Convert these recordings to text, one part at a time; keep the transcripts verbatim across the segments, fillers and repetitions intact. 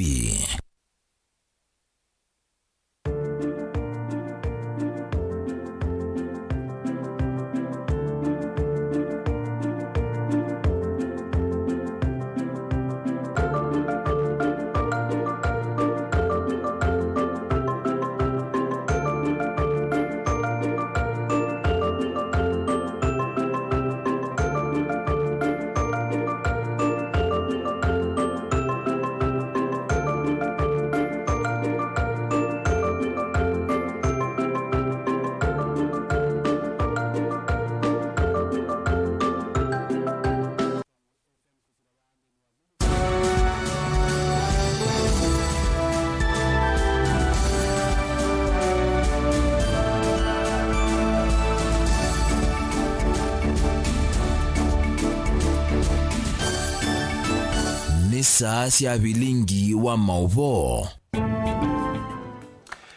V. Nĩ saa sya vilingi wa maũvoo.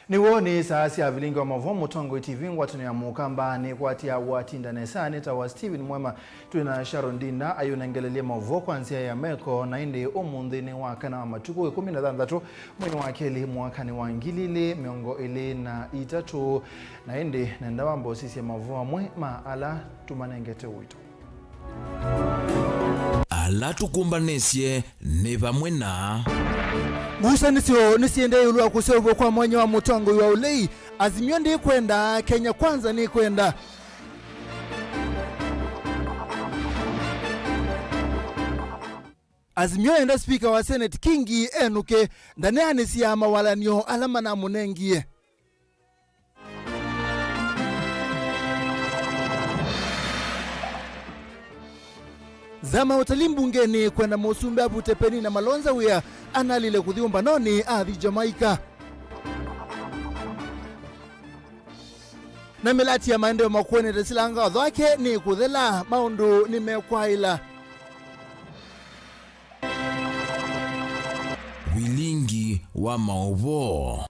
Nĩw'o, nĩ saa sya vilingi wa maũvoo, Mũtongoi T V, ngwatanĩo ya Mũkamba nĩkwatĩa watinda nesa. Nĩtawa Steven Mwema. Twĩ na Sharon Ndinda ayũnengelelye maũvoo kwa nzĩa ya meko, na ĩndĩ ũmũnthĩ nĩ wa kana wa matukũ ĩkũmi na thanthatũ, mweinĩ wa kelĩ, mwakanĩ wa ngili ilĩ mĩongo ĩlĩ na itatũ, na ĩndĩ nenda wamba ũsisye maũvoo amwe ma ala tũmanengete ũito. Ala tũkũmbanĩsye nĩ vamwe na. Ngusanĩsyo nĩsiendee ĩũlũ wa kũseũvw'a kwa mwanya wa mũtongoi wa ũlei. Azimio ndĩkwenda, Kenya Kwanza nĩkwenda. Azimio yenda spika wa Senate Kingi enũke ndaneanĩsya mawalany'o ala manamũnengie. Nzama ya ũtalii mbungenĩ kwenda mũsumbĩ avute Penina Malonza wĩa analile kũthi ũmbanonĩ athi Jamaica. Na mĩlati ya maendeeo makuanĩte silanga watho wake nĩ kũthela, maũndũ nĩmekwaĩla. Vilingi wa maũvoo.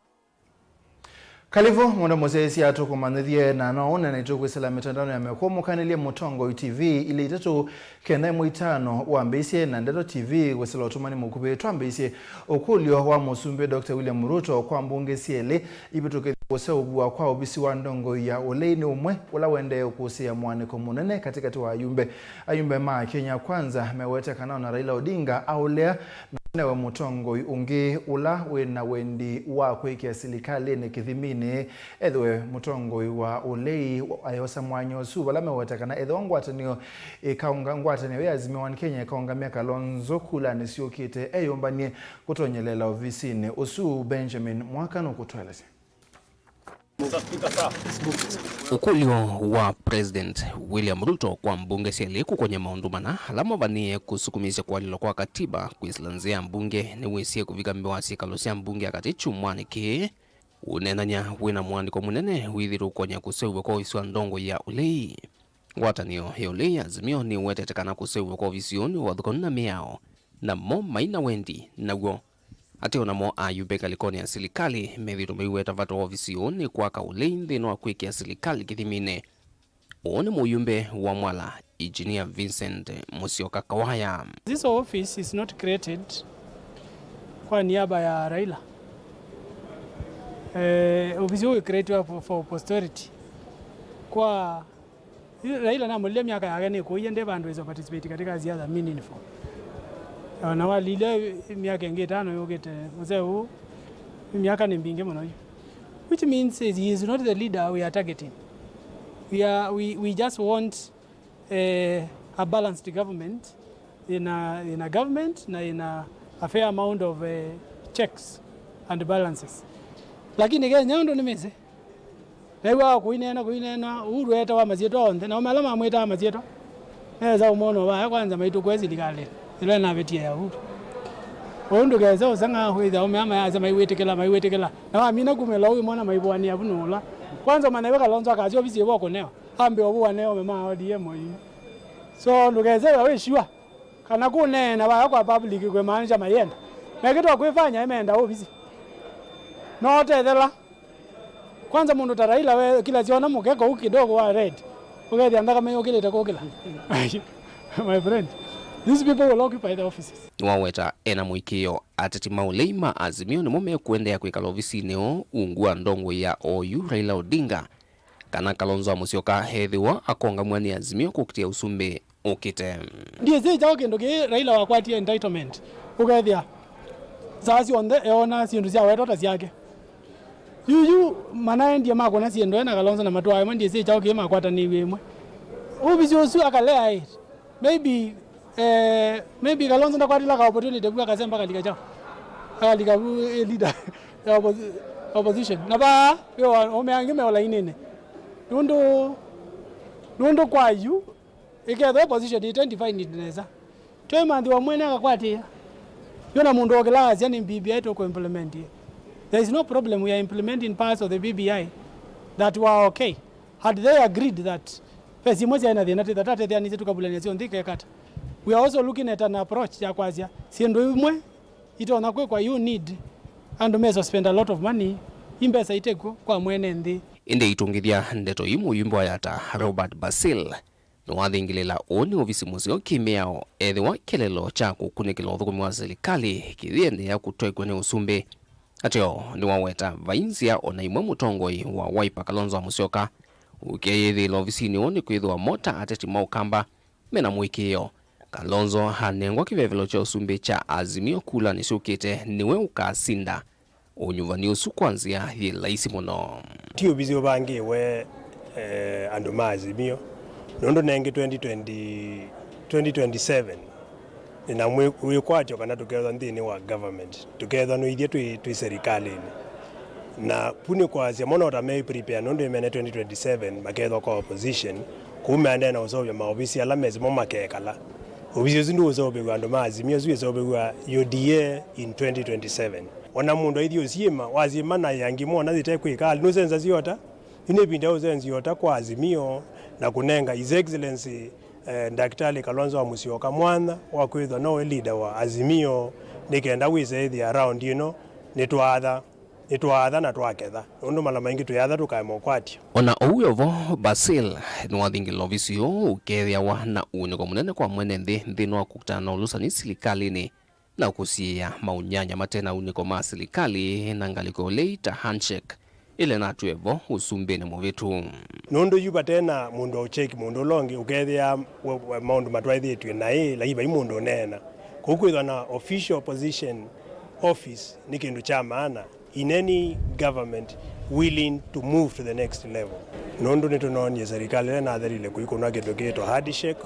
Kalĩvo mũno mũsyaĩĩsya, tũkũmanyĩthye na no ũnene tũkwĩsĩla mĩtandaonĩ ya meko mũkanĩlye Mũtongoi T V ilĩ itatũ kenda ĩmwe itano wambĩĩsye na Ndeto T V kwĩsĩla ũtũmani mũkuvĩ twambĩĩsye ũkũlyo wa Mũsumbĩ Doctor William Ruto kwa mbunge syelĩ ivĩtũkĩthya kũseũvw'a kwa ovisi wa ndongoi ya ũlei nĩ ũmwe ũla ũendee ũkũsĩĩa mũanĩko mũnene katĩkatĩ wa ayumbe. Ayumbe ma Kenya Kwanza mewete kana ona Raila Odinga aũlea, na newe mũtongoi ũngĩ ũla wĩ na wendi wa kwĩkĩa silikalĩnĩ kĩthiminĩ, ethĩwe mũtongoi wa ũlei ayosa mwanya ũsu, vala meweta kana ethĩwa ngwatanĩo ĩkaũnga-, ngwatanĩo ya Azimio One Kenya ĩkaũngamya Kalonzo kulanĩ syũkĩte, eyũmbany'e kũtonyelela ovisinĩ ũsu. Benjamin Mwaka nũkũtũelesya. Ũkũlyo wa President William Ruto kwa mbunge syelĩ kũkony'a maũndũ mana ala mavanĩe kũsukumĩsya kũalĩlwa kwa katiba kwĩsĩla nzĩa ya mbunge nĩwĩsie kũvika mbee wa syĩkalo sya mbunge ya katĩ kyumwanĩ kĩĩ, ũneenany'a wĩna mũandĩko mũnene wĩthĩtwe ũkony'a kũseũvw'a kwa ovisi wa ndongoi ya ũlei. Ngwatanĩo ya ũlei ya Azimio nĩwetete kana kũseũvw'a kwa ovisi ũũ nĩ ũvathũkanu na mĩao, namo mai na wendi naw'o atĩ o namo ayumbe ngalĩkonĩ ya silikalĩ methĩĩtwe maiweta vata wa ovisi ũũ nĩ kwaka ũlei nthĩnĩ wa kwĩkĩa silikalĩ kĩthiminĩ. Ũũ nĩ mũyumbe wa Mwala, Engineer Vincent Musyoka Kawaya. This office is not created kwa niaba ya Raila. Eh, ofisi ũũ ĩcreatiwa for, for posterity. Kwa Raila namũlilye myaka yake nĩkũie, ndĩ vandũ ĩsa participate katika siasa meaningful. Na walilye myaka ĩngĩ ĩtano yũkĩte, mũsee ũũ, myaka nĩ mbingĩ mũno yu. Which means is he is not the leader we are targeting. We are, we, we just want, eh, a balanced government in a, in a government na in a, a fair amount of, eh, checks and balances. Lakini Kenya ũndũ nĩmĩsĩ. New'aa kũineenwa, kũineenwa, Uhuru eetawa masyĩtwa onthe, nao ala mamwĩtaa masyĩtwa, nesa ũmona vaya kwanza maitũkwe silikalĩ ĩla ĩnavĩtie ya Uhuru. Ũu ndũkese ũseng'a wĩthĩa ũmea mayasya maiwĩtĩkĩla, maiwĩtĩkĩla. Na wamina kumĩla ũu wĩmona maivũanĩa vu nũũla. Kwanza ũmanya ĩwe Kalonzo akasya ovisi ĩvo kũnewa, ambe ũvũane ome ma O D M oyu. So ndũkese wĩsure kana kũneena vaya kwa public kwĩmaanisha mayenda. Mekĩtwa kwĩfanya ĩmenda ovisi. No ũtethela. Kwanza mũndũ ta Raila we kila siona mũkeka ũu kidogo wa red, ũkethĩa nthakame yũkĩlĩte kũkĩla. My friend, These people will occupy the offices. Nĩwaweta ena mũĩkĩĩo ateti ma ũlei ma Azimio nĩmo mekũendeea kwĩkala ovisinĩ ũũ ungu wa ndongoi ya oyu Raila Odinga, kana Kalonzo wa Musyoka ethĩwa akongamw'a nĩ Azimio kũkitĩa ũsumbĩ ũkĩte. Ndiĩsĩ kyaũ kĩndũ kĩĩ Raila wakwatie entitlement, ũkethĩa saa syonthe eona syĩndũ syawetwa ta syake. Yu yu manaendie makũna syĩndũ e na Kalonzo na matwaa ĩmwe, ndiĩsĩ kyaũ kĩĩ makwatanĩw'e ĩmwe. Ũvisi ũsu akalea ĩ, maybe, eh, maybe Kalonzo ndakwatĩla ka opportunity vu akasemba akalika kyaũ, akalika vu ĩ leader ya opposi- opposition. Na vaa wĩ wa- aũme angĩ me o lainĩnĩ nũndũ nũndũ kwa yu ĩkethwa ĩ position ite defined nesa. Twĩmanthĩwa mwene akakwatĩĩa. Yona mũndũ okĩla asya nĩ B B I tũkũ implement. There is no problem, we are implementing parts of the B B I that were okay. Had they agreed that ve syĩmwe syaĩ na thĩna tũtatethyanĩsye tũkavulany'a syonthe ikekata. We are also looking at an approach ya kwasya syĩndũ imwe itonya kwĩkwa you need andũ me spend a lot of money, i mbesa itekw'o kwa mwene nthĩ. Ĩndĩ aitũngĩthya ndeto ii mũyumbe wa Yatta Robert Basil nĩwathingĩlĩĩla ũũ nĩ ovisi mũseo kĩ-mĩao ethĩwa kĩeleelo kya kũkunĩkĩla ũthũkũmi wa silikalĩ kĩyĩendeea kũtwaĩkw'a nĩ ũsumbĩ. Ateo nĩwaweta vai nzĩa o na imwe mũtongoi wa Wiper Kalonzo wa Musyoka ũkeeyĩthĩĩla ovisinĩ ũũ nĩkwĩthĩwa mo ta ateti ma Ũkamba mena mũĩkĩĩo Kalonzo anengwa kĩvevelo kya ũsumbĩ kya Azimio kulanĩ syũkĩte nĩwe ũkasinda ũnyuvani ũsu kwa nzĩa yĩ laisi mũno. Ti ũvisi ũvangĩĩwe eh, andũ ma Azimio nũndũ nengĩ twenty twenty, twenty twenty-seven nĩna mwĩ- wĩkwatyo kana tũkethwa nthĩnĩ wa government, tũkethwa no ithyĩ twĩ, twĩ serikalĩnĩ. Na vu nĩ kwasya mo no ta me prepare nũndũ ĩmene twenty twenty-seven makethwa kwa opposition, kũu maendee na ũseũvya maovisi ala mesĩ mo makekala. Ovisi ũsu ndũũseũvĩw'a andũ ma Azimio, ũsu wĩseũvĩw'a U D A in twenty twenty-seven. Ona mũndũ aithi ũsyĩma, wasyĩma na yangi mona yĩtekwĩka, nũsenzasya ota? Yu nĩ ĩvinda ya ũsenzya ota kwa Azimio na kũnenga His Excellency eh, Ndakĩtalĩ Kalonzo wa Musyoka mwanya wa kwĩthwa nowe leader wa Azimio nĩ kenda wĩse ĩthĩa round ĩno nĩtwaatha, nĩtwaatha na twaketha, nũndũ mala maingĩ twĩatha tũkaema ũkwatyo. O na ũu wĩ o vo, Basil nĩwathingĩlĩla ovisi ũũ ũkethĩawa na ũunĩko mũnene kwa mwene nthĩ nthĩnĩ wa kũkitana na ũlũsani silikalĩnĩ na kũsiĩĩa maũnyanya mate na unĩko ma silikalĩ na ngalĩko ũlei ta handshake ĩla ĩnatw'e vo ũsumbĩnĩ mũvĩtu. Nũndũ yu vate na mũndũ wa ũcheck mũndũ ũla ũngĩ, ũkethĩa we- we- maũndũ matwaĩthĩtw'e naĩ, lakini vai mũndũ ũneena. Kũu kwĩthwa na official position office nĩ kĩndũ kya maana in any government willing to move to the next level. Nũndũ nĩtũnoonie serikali ĩla ĩnathelile kũikũnwa kĩndũ kĩĩtwa handshake,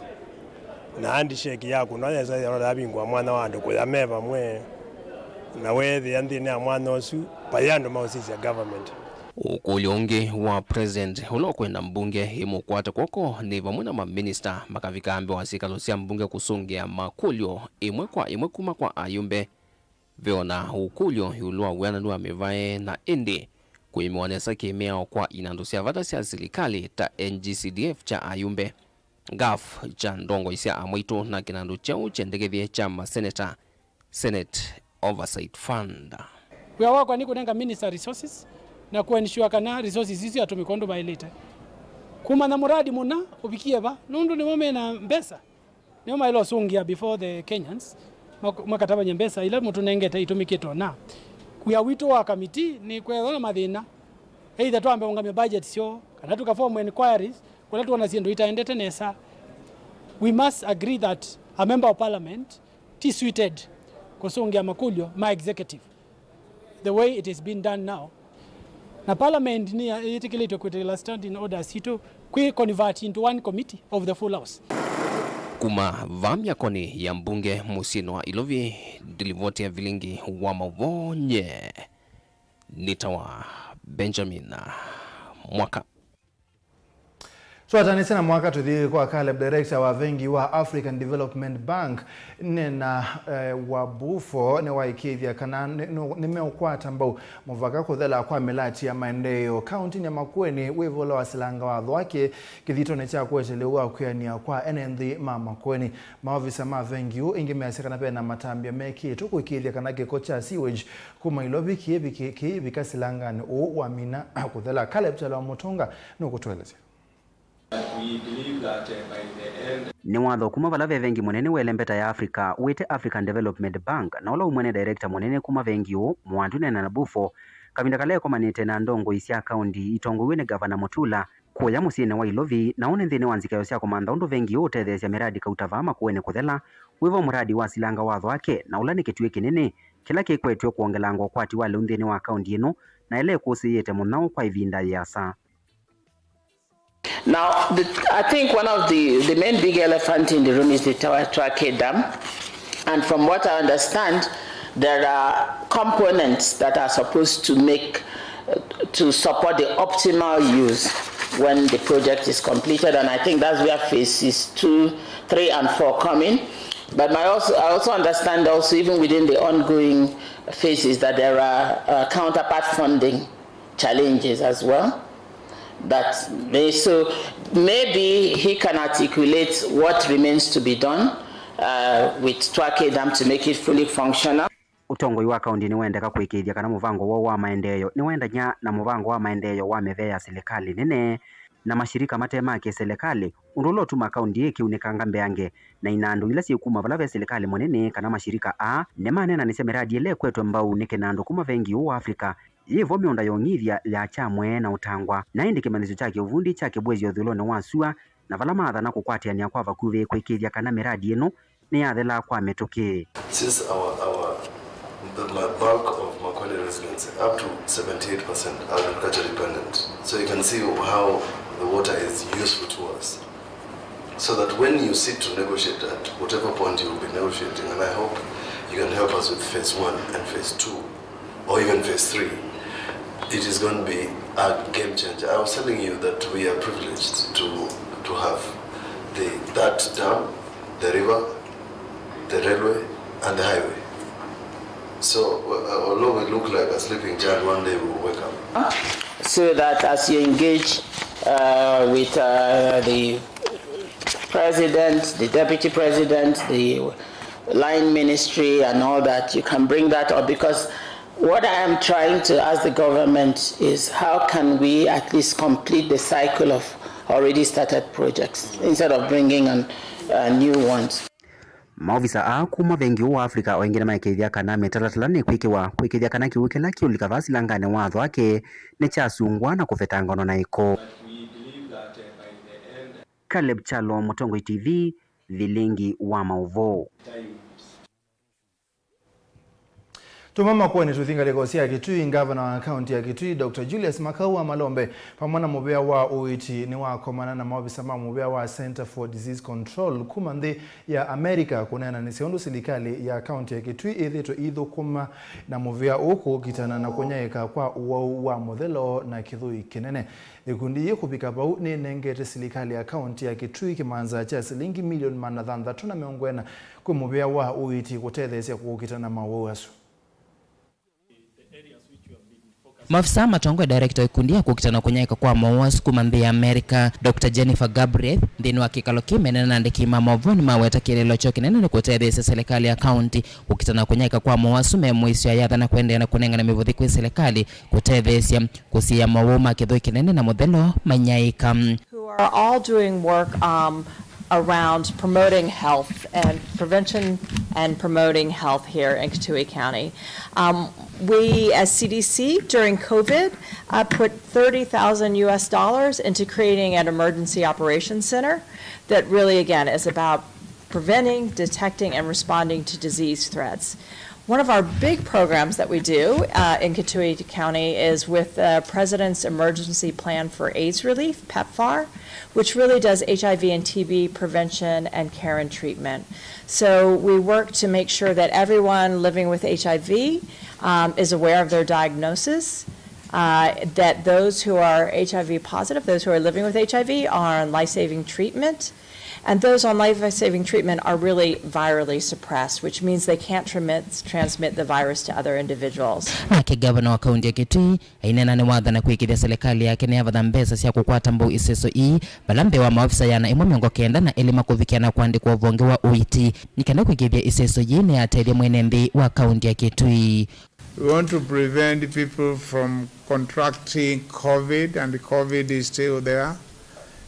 na handshake yakũnwa yesa yavingũa mwanya wa andũ kũya me vamwe, na weethĩa nthĩnĩ ya mwanya ũsu vai andũ maũsisya government. Ũkũlyo ũngĩ wa President ũla ũkwenda mbunge ĩmũkwate kw'oko nĩ vamwe na maminista makavika mbee wa syĩkalo sya mbunge kũsũngĩa makũlyo ĩmwe kwa ĩmwe kuma kwa ayumbe. Ve o na ũkũlyo ĩũlũ wa wĩananu wa mĩvae na ĩndĩ kũĩmĩwa nesa kĩ-mĩao kwa inandũ sya vata sya silikalĩ ta N G C D F kya ayumbe, ngaf kya ndongoi sya amwaitũ na kĩnandũ kyeũ kyendekethye kya maseneta, Senate Oversight Fund. Wĩa wakwa nĩ kũnenga minister resources na kũensure kana resources isu syatũmĩka ũndũ vaĩlĩte. Kũmanya mũradi mũna ũvikie va, nũndũ nĩmo mena mbesa. Nĩo maĩle ũsũngĩa before the Kenyans mak- makatavany'a mbesa ila mũtũnengete itũmĩkĩte ona. Wĩa witũ wa kamiti nĩ kwethwa na mathĩna, either twambe ũngamya budget syoo kana tũkaform inquiries kũla twona syĩndũ itaendete nesa. We must agree that a member of parliament ti suited kũsũngĩa makũlyo ma executive the way it is being done now. Na parliament nĩ yĩtĩkĩlĩtwe kwĩtĩkĩla standing orders sitũ kwĩ convert into one committee of the full house. Kuma vaa myakonĩ ya mbunge mũsyĩnĩ wa Ilovi, ndilivoti ya vilingi wa maũvoo nye nĩtawa Benjamin Mwaka. Twatanĩsye na mwaka tũthi kwa Caleb, director wa vengi wa African Development Bank, Nena eh, Wabufo nĩwaĩkĩĩthya kana nĩ- nĩ- nĩmeũkwata mbau mũvaka kũthela kwa mĩlati ya maendeeo kauntinĩ ya Makueni wĩ ĩvũla wa silanga wa Thwake kĩthitonĩ kya kũete lĩu wa kwĩanĩa kwa ene nthĩ ma Makueni. Maovisa ma vengi ũũ ĩngĩ measya kana vena matambya mekĩĩtwe kũĩkĩĩthya kana kĩko kya sewage kuma Ilovi kĩĩviki- kĩivika silanganĩ ũũ wamina kũthela. Caleb Kyalo wa Mũtũnga nũkũtũelesya. Nĩ watho kuma vala ve vengi mũnene wa ĩlembeta ya Africa wĩte African Development Bank, na ũla ũmwe nĩ director mũnene kuma vengi ũũ, Mwandune Nabufo, kavinda kala ekomanĩte na ndongoi sya kaunti itongoiw'e nĩ Gavana Mutula kũya mũsyĩnĩ wa Ilovi, na ũũ nĩ nthĩnĩ wa nzikayo sya kũmantha ũndũ vengi ũũ ũtetheesya mĩradi kauta vaa Makueni kũthela, wĩvo mũradi wa silanga watho wake, na ũla nĩ kĩtuĩ kĩnene kĩla kĩkwetw'e kwongelanga ũkwati wa lĩu nthĩnĩ wa kaunti ĩno, na ĩla ĩkũsĩĩte mũnyao kwa ĩvinda yĩasa. Now, the, I think one of the, the main big elephant in the room is the Twa-, Twake Dam. And from what I understand, there are components that are supposed to make, uh, to support the optimal use when the project is completed. And I think that's where phases two, three, and four come in. But my also, I also understand also, even within the ongoing phases, that there are, uh, counterpart funding challenges as well. That may, so maybe he can articulate what remains to be done, uh, with Twake Dam to make it fully functional. Ũtongoi wa kaunti nĩwendeka kũĩkĩĩthya kana mũvango woo wa maendeeo nĩwendany'a na mũvango wa maendeeo wa mĩvĩa ya silikalĩ nene na mashirika mate ma kĩsilikalĩ, ũndũ ũla ũtumaa kaunti ĩĩ ĩkĩunĩkanga mbeange na inandũ ila syĩ kuma vala ve silikalĩ mũnene kana mashirika aa nĩmaneenanĩsya mĩradi ĩla ĩkwetwe mbau nĩ kĩnandũ kuma vengi ũũ wa Africa. Yĩ vo mĩũnda ya ũng'ithya ya Kyamwe na Ũtangwa, na ĩndĩ kĩmanyĩsyo kya kĩũvundi kya kĩvw'ĩsyo ũthyũlũnĩ wa sua, na vala maathana kũkwatĩanĩa kwa vakuvĩ kũĩkĩĩthya kana mĩradi ĩno nĩyathelaa kwa mĩtũkĩ. Since our, our, the, my bulk of Makueni residents, up to seventy-eight percent, are agriculture dependent. So you can see how the water is useful to us. So that when you sit to negotiate at whatever point you will be negotiating, and I hope you can help us with phase one and phase two, or even phase three, it is going to be a game changer. I was telling you that we are privileged to, to have the, that dam, the river, the railway, and the highway. So, uh, although we look like a sleeping giant, one day we will wake up. So that as you engage, uh, with, uh, the president, the deputy president, the line ministry and all that, you can bring that up, because what I am trying to ask the government is, how can we at least complete the cycle of already started projects instead of bringing on, uh, new ones? Maovisa aa kuma vengi ũũ wa Africa o ĩngĩ nĩmaĩkĩĩthya kana mĩtalatala nĩkwĩkĩwa kũĩkĩĩthya kana kĩw'ũ kĩla kĩũlika vaa silanganĩ wa Athoake nĩkyasungwa na kũvetangwa na ĩko. Caleb Kyalo, Mũtongoi T V, vilingi wa maũvoo. Tuma Makueni tũthi ngalĩko sya Kitui. Ngavana wa kaunti ya Kitui, Doctor Julius Makau wa Malombe, vamwe na mũvĩa wa ũiiti nĩwakomana na maovisa ma mũvĩa wa Center for Disease Control kuma nthĩ ya America kũneenanĩsya ũndũ silikalĩ ya kaunti ya Kitui ĩthĩĩtwe ĩithũkũma na mũvĩa ũũ kũkitana na kũnyaĩĩka kwa ũwau wa mũthelo na kĩthũi kĩnene. Ĩkundi yĩĩ kũvika vau nĩnengete silikalĩ ya kaunti ya Kitui kĩmanza kya silingi milioni maana thanthatũ na mĩongo ĩna kwĩ mũvĩa wa ũiiti kũtetheesya kũkitana na mawau asu. Maofisa matongoe director wa ikundi ya kũkita na kũnyaĩĩka kwa mowau asu kuma nthĩ ya America, Doctor Jennifer Gabriel, nthĩnĩ wa kĩkalo kĩĩ menene na andĩki ma maũvoo nĩmaweta kĩeleelo kyoo kĩnene nĩ kũtetheesya silikalĩ ya kaunti kũkita na kũnyaĩĩka kwa mowau asu me mũisyo ayathana kũendeea na kũnengane mĩvothi kwĩ silikalĩ kũtetheesya kũsiĩĩa mowau ma kĩthũi kĩnene na mũthelo manyaĩĩka. Who are all doing work, um, around promoting health and prevention and promoting health here in Kitui County. Um, we, as C D C, during COVID, uh, put thirty thousand U S dollars into creating an emergency operations center that really, again, is about preventing, detecting, and responding to disease threats. One of our big programs that we do, uh, in Kitui County is with the President's Emergency Plan for AIDS Relief, PEPFAR, which really does H I V and T B prevention and care and treatment. So we work to make sure that everyone living with H I V, um, is aware of their diagnosis, uh, that those who are H I V positive, those who are living with H I V, are on life-saving treatment. And those on life-saving treatment are really virally suppressed, which means they can't transmit, transmit the virus to other individuals. Nake ngavana wa kaunti ya Kitui aineena nĩwathana kwĩkĩĩthya silikalĩ yake nĩyavatha mbesa sya kũkwata mbau iseso ii, vala mbee wa maofisa ĩana ĩmwe mĩongo kenda na elĩ makũvikĩa na kũandĩkwa ũvonge wa ũiiti nĩ kenda kwĩkĩĩthya iseso yii nĩyatethya mwene nthĩ wa kaunti ya Kitui. We want to prevent people from contracting COVID, and COVID is still there.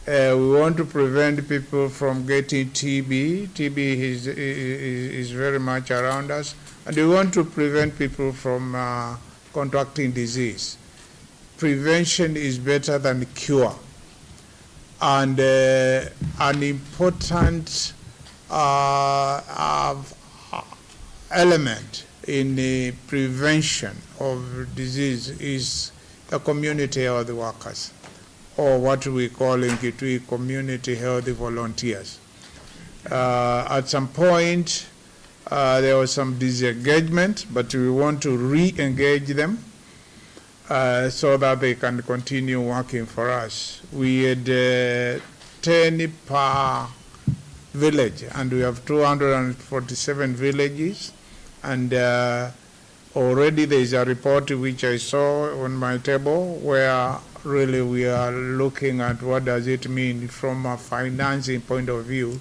Uh, we want to prevent people from getting T B. T B is, is, is very much around us, and we want to prevent people from uh, contracting disease. Prevention is better than cure. And uh, an important uh, uh, element in the prevention of disease is the community health workers, or what we call in Kitui community health volunteers. Uh, at some point, uh, there was some disengagement, but we want to re-engage them uh, so that they can continue working for us. We had uh, ten per village, and we have two hundred forty-seven villages, and uh, already there is a report which I saw on my table where really we are looking at what does it mean from a financing point of view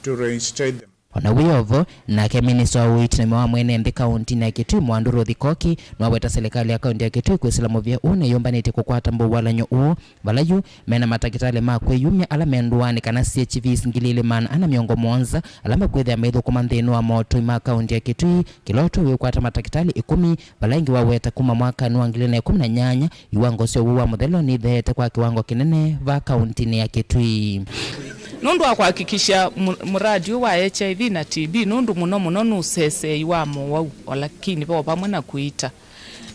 to reinstate them. O na wĩ o vo, nake minista wa ũiiti na ũima wa mwene nthĩ kaũntinĩ ya Kitui, Mwandu Ruthi Koki, nĩwaweta silikalĩ ya kaũnti ya Kitui kwĩsĩla mũvĩa ũũ na ĩyũmbanĩtye kũkwata mũwalany'o ũũ, vala yu mena matakĩtalĩ ma kwĩyumya ala me ndũanĩ kana C H Vs ngili ilĩ maana ana mĩongo mũonza ala makwĩthĩa maithũkũma nthĩnĩ wa maũtũi ma kaũnti ya Kitui, kĩla ũtũi wĩkwata matakĩtalĩ ĩkũmi, vala ĩngĩ waweta kuma mwakanĩ wa ngili ilĩ na ĩkũmi na nyanya, iwango sya ũwau wa mũthelo nitheete kwa kĩwango kĩnene va kaũntinĩ ya Kitui. Nũndũ wa kũhakikisha mũ-, mũradi ũũ wa H I V na T B, nũndũ mũno mũno nĩ ũseseei wa mowau, o lakini vo vamwe na kũita,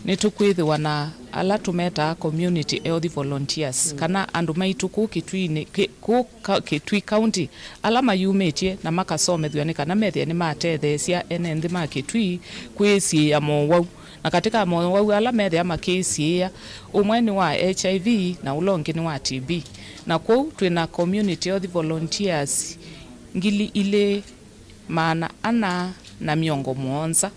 nĩtũkwĩthĩwa na ala tũmetaa community health volunteers, kana andũ maitũ kũu Kĩtui-inĩ, kĩ-, kũu ka-, Kitui County, ala mayumĩtye na makasomethw'a nĩ kana methĩe nĩmatetheesya ene nthĩ ma Kitui kwĩsiĩĩa mowau. Na katĩ ka mowau ala methĩa makĩĩsiĩĩa, ũmwe nĩ wa H I V na ũla ũngĩ nĩ wa T B. Na kwoou twĩ na community health volunteers ngili ilĩ maana ana na mĩongo mũonza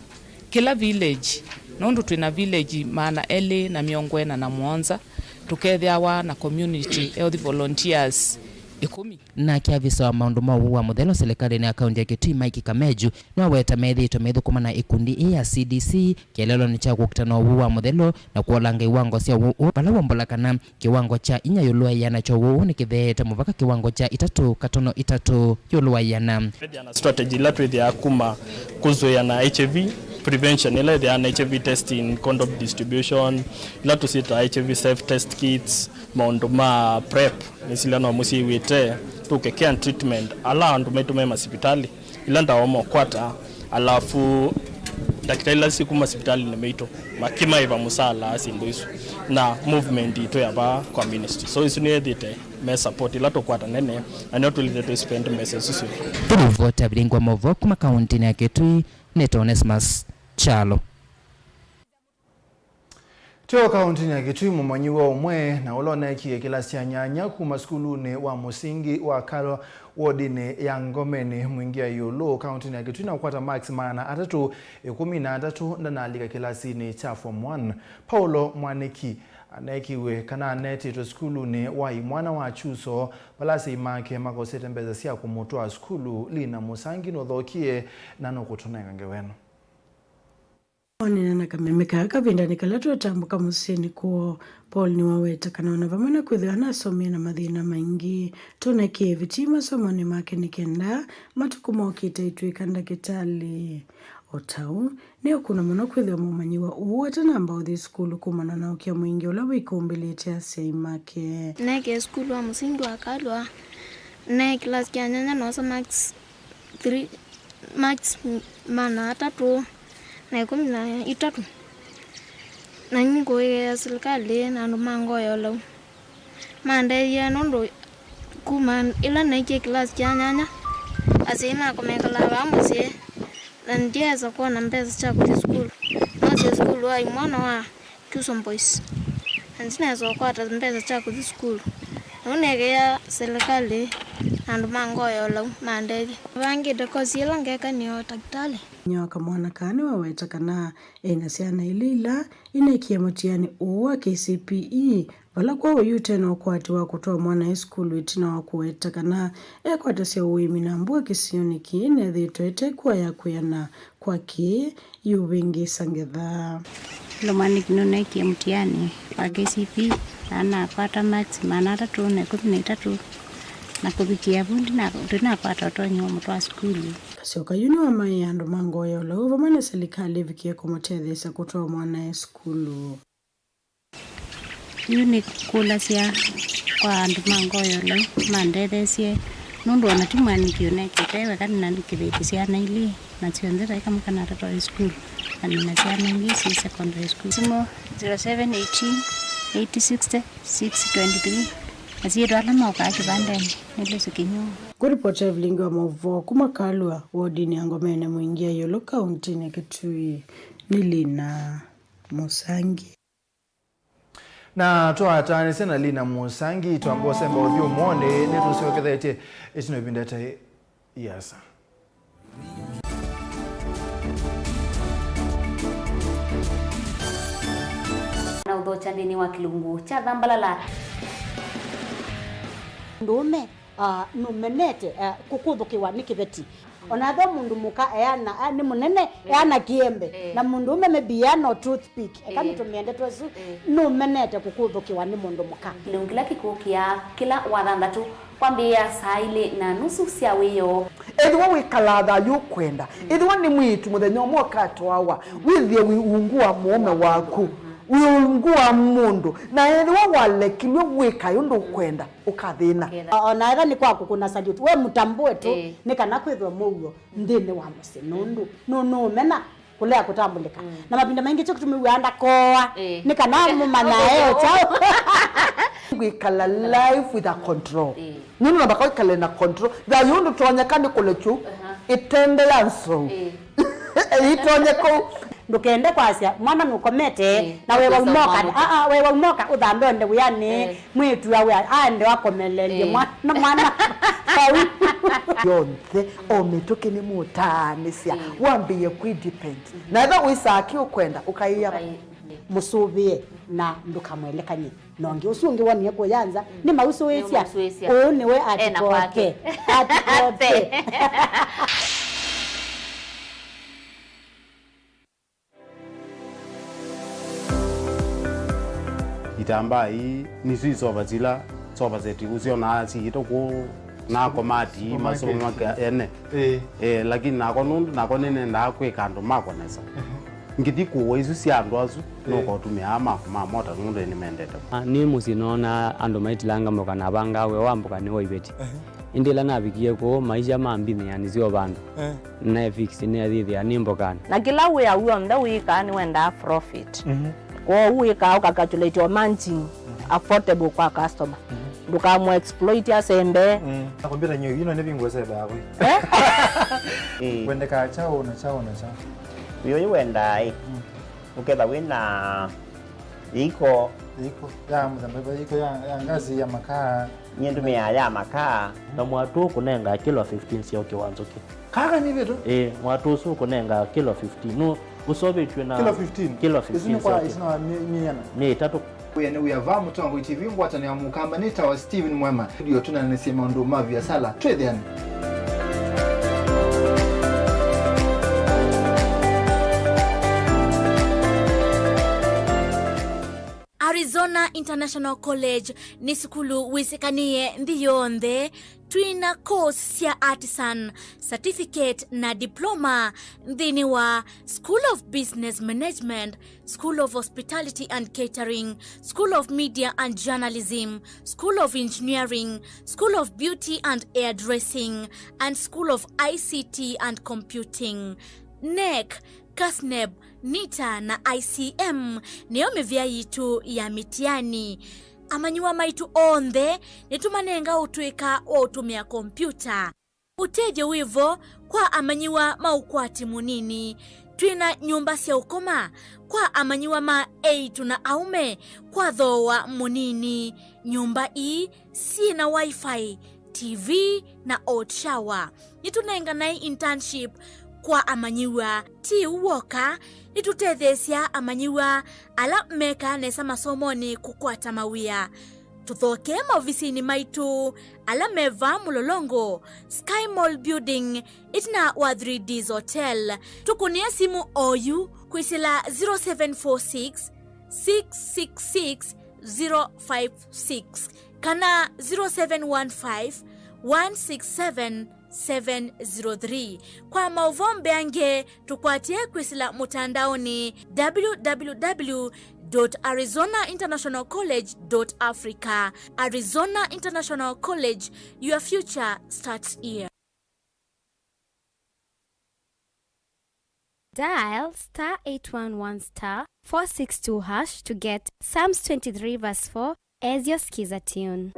kĩla village, nũndũ twĩ na village maana elĩ na mĩongo ĩna na mũonza, tũkethĩawa na community health volunteers ĩkũmi. Nake avisa wa maũndũ ma ũwau wa mũthelo silikalĩnĩ ya kaũnti ya Kitui, Mike Kameju, nĩwaweta methĩĩtwe maithũkũma na ĩkundi ĩĩ ya C D C kĩeleelonĩ kya kũkita na ũwau wa mũthelo na kũolanga iwango sya ũwau ũũ, vala wombola kana kĩwango kya inya ĩũlũ wa ĩana kya ũwau ũũ nĩkĩtheete mũvaka kĩwango kya itatũ katono itatũ ĩũlũ wa ĩana. Twĩthĩaa na strategy ila twĩthĩaa kuma kũzũĩa na H I V prevention, ila ĩthĩaa na H I V testing, condom distribution, ila tũsyĩtaa H I V self test kits, maũndũ ma prep, nĩsila no mũsyĩw'ĩte, tũke care and treatment, ala andũ maitũ me masivitalĩ, ila ndawa mokwata, alafu ndakĩtalĩ ila sikuma sivitalĩnĩ maitũ, makĩmaĩva mũsala, syĩndũ isu, na movement itũ ya vaa kwa ministry. So isu nĩyethĩte me support ila tũkwata nene, na nĩo tũlĩte tũ spend mbeca isu syonthe. Tũlivoti avilingwa mavo kuma kaũntinĩ ya Kitui, nĩtwa Onesmus Kyalo. Tyo kaũntinĩ ya Kitui, mũmanyĩw'a ũmwe na ũla ũneekie kĩlasi kya nyanya kuma sukulunĩ wa mũsingi wa Kalwa wodinĩ ya Ngomeni Mwingĩa Ĩũlũ kaũntinĩ ya Kitui na kũkwata marks maana atatũ ĩkũmi na atatũ ndanalika kĩlasinĩ kya form one. Paulo Mwanĩki aneekiw'e kana anetĩtwe sukulunĩ wa imwana wa Kyuso vala asyai make makosete mbesa sya kũmũtwaa sukulu. Lina Mũsangi nũthokie na nũkũtũnenga ngewa ĩno. Kũneena na kameme kaa kavindanĩ kala twatambũka mũsyĩnĩ kwoo, Paul nĩwaweta kana o na vamwe na kwĩthĩwa anasomie na mathĩna maingĩ, tũnekĩe vitii masomonĩ make nĩ kenda matukũ mokĩte aitw'ĩka ndakĩtalĩ. O ta ũu, nĩ ũkũna mũno kwĩthĩwa mũmanyĩw'a ũũ atanamba ũthi sukulu kumana na ũkĩa mwingĩ ũla wĩkũmbĩlĩte asyai make. Neekie sukulu wa mũsingi wa Kalwa, naĩ kĩlasi kya nyanya noosa marks three, marks maana atatũ na ĩkũmi na itatũ. Na nĩngũĩea silikalĩ na andũ ma ngoo ya ũlau mandeethye, nũndũ kuma ĩla naekie kĩlasi kya nyanya, asyai makwa mekalaa vaa mũsyĩ, na ndyesa kwona mbesa sya kũthi sukulu. Noosie sukulu wa imwana wa Kyuso Boys, na ndinesa ũkwata mbesa sya kũthi sukulu. Na ũu neekĩĩa silikalĩ na andũ ma ngoo ya ũlau mandethye. Nĩvangĩte kosi ĩla ngeka nĩ ũtakĩtalĩ. Inyia wa kamwana kaa nĩwaweta kana e na syana ilĩ ila ineekie mũtiani ũũ wa K C P E, vala kwoou yu ũte na ũkwati wa kũtwaa mwana e sukulu ĩtina wa kũweta kana ekwatasya ũĩmi na mbua kĩsionĩ kĩĩ nethĩĩtwe ĩte kũa ya kwĩana kwa kĩĩ yĩũvĩngĩĩsa ngetha. Lomwanĩki nũneekie mũtiani wa K C P E na anakwata marks maana atatũ na ĩkũmi na itatũ. Na kũvikĩa vu, ndina-, ndinakwata ũtonyi wa mũtwaa sukulu. Kasyoka yu nĩwamaĩe andũ ma Ngoya Ũlau vamwe na silikalĩ ĩvikie kũmũtetheesya kũtwaa mwanae sukulu. Yu nĩkũlasya kwa andũ ma Ngoya Ũlau mandetheesye, nũndũ ona ti mwanĩki ũnekĩte weka, nĩnanĩkĩvĩtye syana ilĩ, na syonthe vai kamwe kanatatwaĩ sukulu, na nĩna syana ingĩ syĩ secondary school. Simũ zero seven eighteen, eight sixty, six twenty-three, masyĩtwa ala mokaa kĩvandenĩ nĩ Lucy Kĩnyuo. Kũripota Evelyn wa maũvoo kuma Kalua, wodinĩ ya Ngomene Mwingi ya Ĩũlũ, kauntinĩ Kitui, nĩ Lina Mũsangi. Na twataanĩsya na Lina Mũsangi, twamba ũsemba ũthyũ ũmũnthĩ, nĩtũsyokethetye ĩtina ĩvinda ĩtaĩ ĩasa. Na ũthokya nthĩnĩ wa kĩlungu kya Thambalala. Ndũũme, ah, nũmenete, ah, kũkũthũkĩwa nĩ kĩveti. Ona ethĩwa mũndũ mũka eana, ah, nĩ mũnene, eana kĩembe. Eh. Na mũndũũme maybe eana o toothpick. Eka nĩtũmĩe ndeto ĩsu, nũmenete kũkũthũkĩwa nĩ mũndũ mũka. Kĩlungu kĩla kĩkũkĩa kĩla wathanthatũ kwambĩĩa saa ilĩ na nusu sya wĩoo. Ethĩwa wĩkalaa thayũ ũkwenda, ethĩwa nĩ mwĩĩtu mũthenya ũmwe ũkatwawa, wĩthĩe wĩ ungu wa mũũme waku, wĩ ungu wa mũndũ, na ethĩwa walekilw'e wĩkae ũndũ ũkwenda, ũkathĩna. O na ethĩwa nĩ kwa kũkũna salute, we mũtambũe tu, nĩ kana kwĩthwe mũuo nthĩnĩ wa mũsyĩ, nũndũ nũ-, nũũmena kũlea kũtambũlĩka. Na mavinda maingĩ kyo kĩtumi wĩaa ndakoa, nĩ kana mũmanyae o kyaũ. Kwĩkala life with a control. Nũndũ namba kwĩkale na control. Thayũ ndũtonyeka nĩ kũlekyu ĩtende ya nzou. Ĩtonye kũu. Ndũkende kwasya mwana nũkomete, na wewa umoka, aa, wewa umoka ũthambe onde wĩanĩ, mwĩĩtu awe aende akomelelye mwana, mwana vau. Yonthe, o mĩtũkĩ nĩmũtaanĩsya, wambĩĩe kwĩ depend. Na ethĩwa wĩsaa kĩ ũkwenda, ũkaĩa mũsũvĩe na ndũkamwelekany'e. Na ũngĩ ũsu ũngĩ wonie kũya nza, nĩmausũĩsya. Nĩmausũĩsya. Ũũ nĩwe ena atikote kwake. Atikote. Itambaa ii nĩsyo isova sila sofa set ũsyonaa siĩtwe kũu na komati masomo make ene. Ĩĩ. Eh, lakini nakwa nũndũ nakwa nĩnendaa kwĩka andũ makwa nesa. Ngĩthi kũũa isu sya andũ asu, nũkotũmĩaa maku ma mota nũndũ nĩmendete. Ah, nĩ mũsyĩ noonaa andũ maitilanga mboka na avangaa wĩa wa mboka nĩ wa iveti. Ĩndĩ ĩla navikie kũu, maisha mambinĩanĩsya o vandũ. Eh. Naefix nĩathĩthĩa nĩ mbokanĩ. Na kĩla wĩa w'onthe wĩkaa nĩwendaa profit. Kwoou wĩkaa ũkacalculate o margin affordable kwa customer. Ndũkamũ exploit asembe. Na kompyuta nyo ino nĩ vingo sebe hapo. Eh? Kwendeka chao na chao na chao. Wĩ ũyũ wendaa ĩ, ũketha wĩ na iko. Iko ya mũthemba, iko ya, ya ngazi ya makaa. Nyie ndũmĩaa ya makaa. Na mwatũ ũkũnenga kilo fifteen sya ũkĩ wa nzũkĩ. Kaka nĩ vitu? Ĩĩ, mwatũ ũsu ũkũnenga kilo fifteen. Nũ ũsovetw'e na kilo fifteen? Kilo fifteen. Isu nĩ kwa, isu nĩ mĩana? Nĩ ĩtatũ. Wĩa nĩ wĩa va Mũtongoi T V, ngwatanĩo ya Mũkamba nĩ tawa Steven Mwema. Ndio tũnanĩsye maũndũ ma viasala. Twĩthĩane. Arizona International College nĩ sukulu wĩsĩkanĩe nthĩ yonthe. Twĩna course sya artisan, certificate na diploma nthĩnĩ wa School of Business Management, School of Hospitality and Catering, School of Media and Journalism, School of Engineering, School of Beauty and Hairdressing, and School of I C T and Computing. NEC, CASNEB, NITA na I C M nĩyo mĩvĩa yitũ ya mĩtiani. Amanyĩw'a maitũ onthe nĩtũmanenga ũtũĩka wa ũtũmĩa kompyuta. Ũtethyo wĩ vo kwa amanyĩw'a ma ũkwati mũnini. Twĩna nyũmba sya ũkoma kwa amanyĩw'a ma eĩtu na aũme kwa thooa mũnini. Nyũmba ii syĩ na Wi-Fi, T V na hot shower. Nĩtũnenganae internship kwa amanyĩw'a. Ti ũu w'oka, nĩtũtetheesya amanyĩw'a ala mekaa nesa masomonĩ kũkwata mawĩa. Tũthokee maovisinĩ maitũ ala me vaa Mũlolongo, Sky Mall Building, ĩtina wa Three Ds Hotel. Tũkũnĩe simũ oyu kwĩsĩla zero seven four six, six six six, zero five six kana zero seven one five, one six seven seven zero three. Kwa maũvoo mbeange, tũkwatĩe kwĩsĩla mũtandaonĩ, w w w dot arizona international college dot africa. Arizona International College, your future starts here. Dial star eight one one star four six two hash to get Psalms twenty-three verse four as your skiza tune.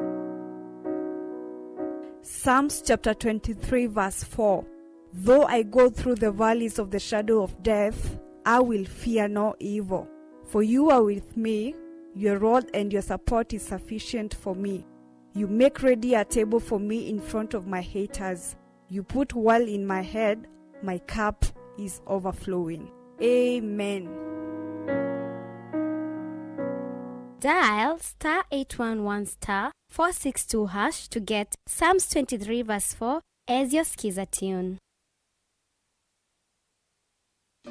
Psalms chapter twenty-three verse four. Though I go through the valleys of the shadow of death, I will fear no evil. For you are with me, your rod and your support is sufficient for me. You make ready a table for me in front of my haters. You put oil in my head, my cup is overflowing. Amen. Dial star eight one one star four six two hash to get Psalms twenty-three verse four as your skiza tune.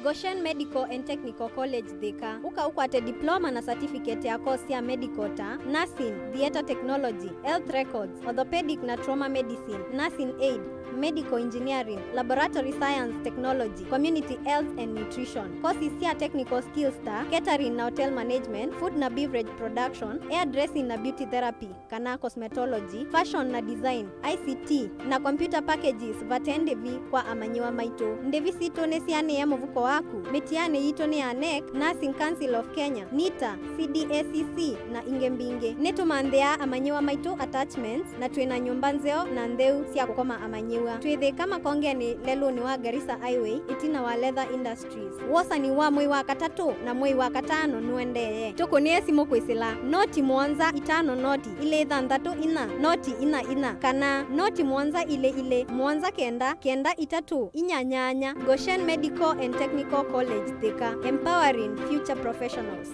Goshen Medical and Technical College Thika. Ũka ũkwate diploma na certificate ya course sya medical ta nursing, theatre technology, health records, orthopedic na trauma medicine, nursing aid, medical engineering, laboratory science technology, community health and nutrition. Courses sya technical skills ta catering na hotel management, food na beverage production, hairdressing na beauty therapy kana cosmetology, fashion na design, I C T, na computer packages vate ndĩvi kwa amanyĩw'a maitũ. Ndĩvi sitũ nĩsianĩe mũvuko waku. Mĩtianĩ yitũ nĩ ya nec, Nursing Council of Kenya, nita, C D A C C, na ingĩ mbingĩ. Nĩtũmanthĩaa amanyĩw'a maitũ attachments, na twĩ na nyũmba nzeo na ntheu sya kũkoma amanyĩw'a. Twĩ Thĩka makongenĩ lelũnĩ wa Garissa Highway, ĩtina wa Leather Industries. Wosani wa mwei wa katatũ na mwei wa katano nũendee. Tũkũnĩe simũ kwĩsĩla noti mũonza itano noti ilĩ thanthatũ inya noti inya inya kana noti mũonza ilĩ ilĩ mũonza kenda kenda itatũ inya nyanya. Goshen Medical and Technical College Thika, empowering future professionals.